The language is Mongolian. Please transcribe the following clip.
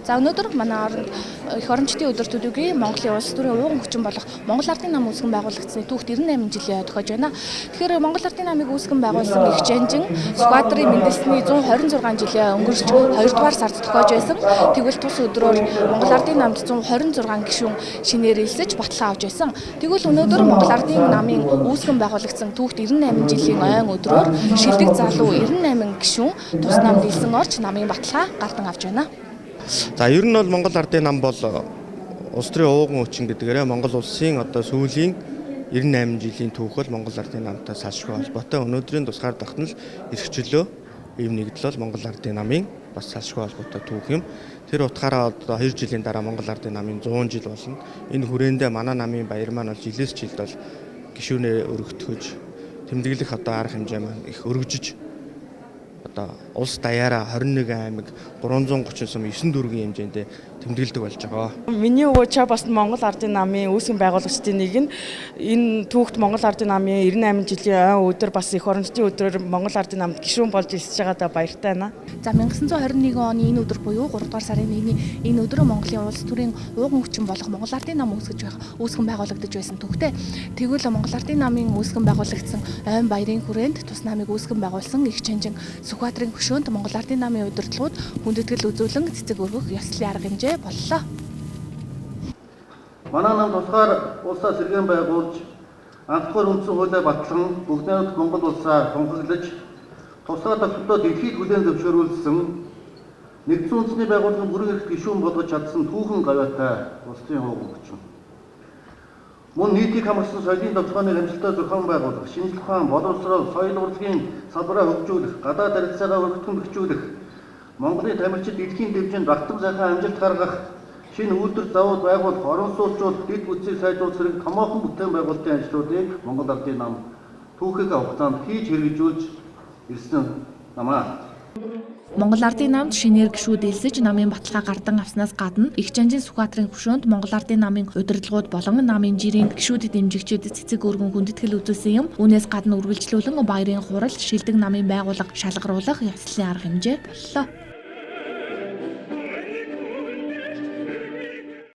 За, өнөөдөр манай оронд эх орончдын өдөр төдийгүй Монголын улс төрийн ууган хүчин болох Монгол Ардын нам үүсгэн байгуулагдсаны түүхт 98 жилийн тохиож байна. Тэгэхээр Монгол Ардын намыг үүсгэн байгуулсан эх жанжин Сүхбаатарын мэндэлсний 126 жилийн өнгөрч 2 дугаар сард тохиож байсан. Тэгвэл тус өдрөөр Монгол Ардын намд 126 гишүүн шинээр элсэж батлан авч байсан. Тэгвэл өнөөдөр Монгол Ардын намын үүсгэн байгуулагдсан түүхт 98 жилийн ойн өдрөөр шилдэг залуу 98 гишүүн тус намд элсэн орж намын баталгаа гардан авч байна. За, ер нь бол Монгол Ардын нам бол улс төрийн ууган хүчин гэдгээрээ Монгол улсын одоо сүүлийн 98 жилийн түүх бол Монгол Ардын намтай салшгүй холбоотой. Өнөөдрийн тусгаар тогтнол, эрх чөлөө, ийм нэгдэл бол Монгол Ардын намын бас салшгүй холбоотой түүх юм. Тэр утгаараа одоо 2 жилийн дараа Монгол Ардын намын 100 жил болно. Энэ хүрээндээ манай намын баяр маань бол жилээс жилд бол гишүүнээ өргөтгөж, тэмдэглэх одоо арга хэмжээ маань их өргөжиж, одоо улс даяараа 21 аймаг, 330 сум, 9 дүүргийн хэмжээнд тэмдэглэдэг болж байгаа. Миний өвөө ча бас Монгол Ардын намын үүсгэн байгуулагчдын нэг нь. Энэ түүхт Монгол Ардын намын 98 жилийн ойн өдөр, бас эх орончдын өдрөөр Монгол Ардын намд гишүүн болж элсэж байгаадаа баяртай байна. За, 1921 оны энэ өдөр буюу 3 дугаар сарын 1-ний энэ өдөр Монголын улс төрийн ууган хүчин болох Монгол Ардын нам үүсгэж байх үүсгэн байгуулагдаж байсан түүхтэй. Тэгвэл Монгол Ардын намын үүсгэн байгуулагдсан ойн баярын хүрээнд тус намыг үүсгэн байгуулсан эх чанжин Сүхбаатарын хөшөөнд Монгол Ардын намын удирдлагууд хүндэтгэл үзүүлэн цэцэг өргөх ёслолын арга хэмжээ боллоо. Манай нам тусгаар улсаа сэргээн байгуулж, анхдугаар үндсэн хуулиа батлан, бүгд найрамдах Монгол улсаа тунхаглаж, тусгаар тогтнолдоо дэлхийд хүлээн зөвшөөрүүлсэн, нэгдсэн үндэсний байгууллагын бүрэн эрхт гишүүн болгож чадсан түүхэн гавьяатай улс төрийн ууган хүчин. Мөн нийтийг хамарсан соёлын товчлооны амжилттай зохион байгуулах, шинжлэх ухаан, боловсрол, соёл урлагийн салбараа хөгжүүлэх, гадаад харилцаагаа өргөтгөн бэхжүүлэх, Монголын тамирчид дэлхийн түвшинд багтам сайхан амжилт гаргах, шинэ үйлдвэр завууд байгуулах, орон сууцлуулах, дэд бүтцийг сайжруулах зэрэг томоохон бүтээн байгуулалтын ажлуудыг Монгол Ардын нам түүхийнхээ хугацаанд хийж хэрэгжүүлж ирсэн намаа. Монгол Ардын намд шинээр гишүүд элсэж намын баталгаа гардан авснаас гадна эх чанжин Сүхбаатарын хөшөөнд Монгол Ардын намын удирдлагууд болон намын жирийн гишүүдэд дэмжигчид цэцэг өргөн хүндэтгэл үзүүлсэн юм. Үүнээс гадна үргэлжлүүлэн баярын хурал, шилдэг намын байгууллага шалгаруулах ёслолын арга хэмжээ боллоо.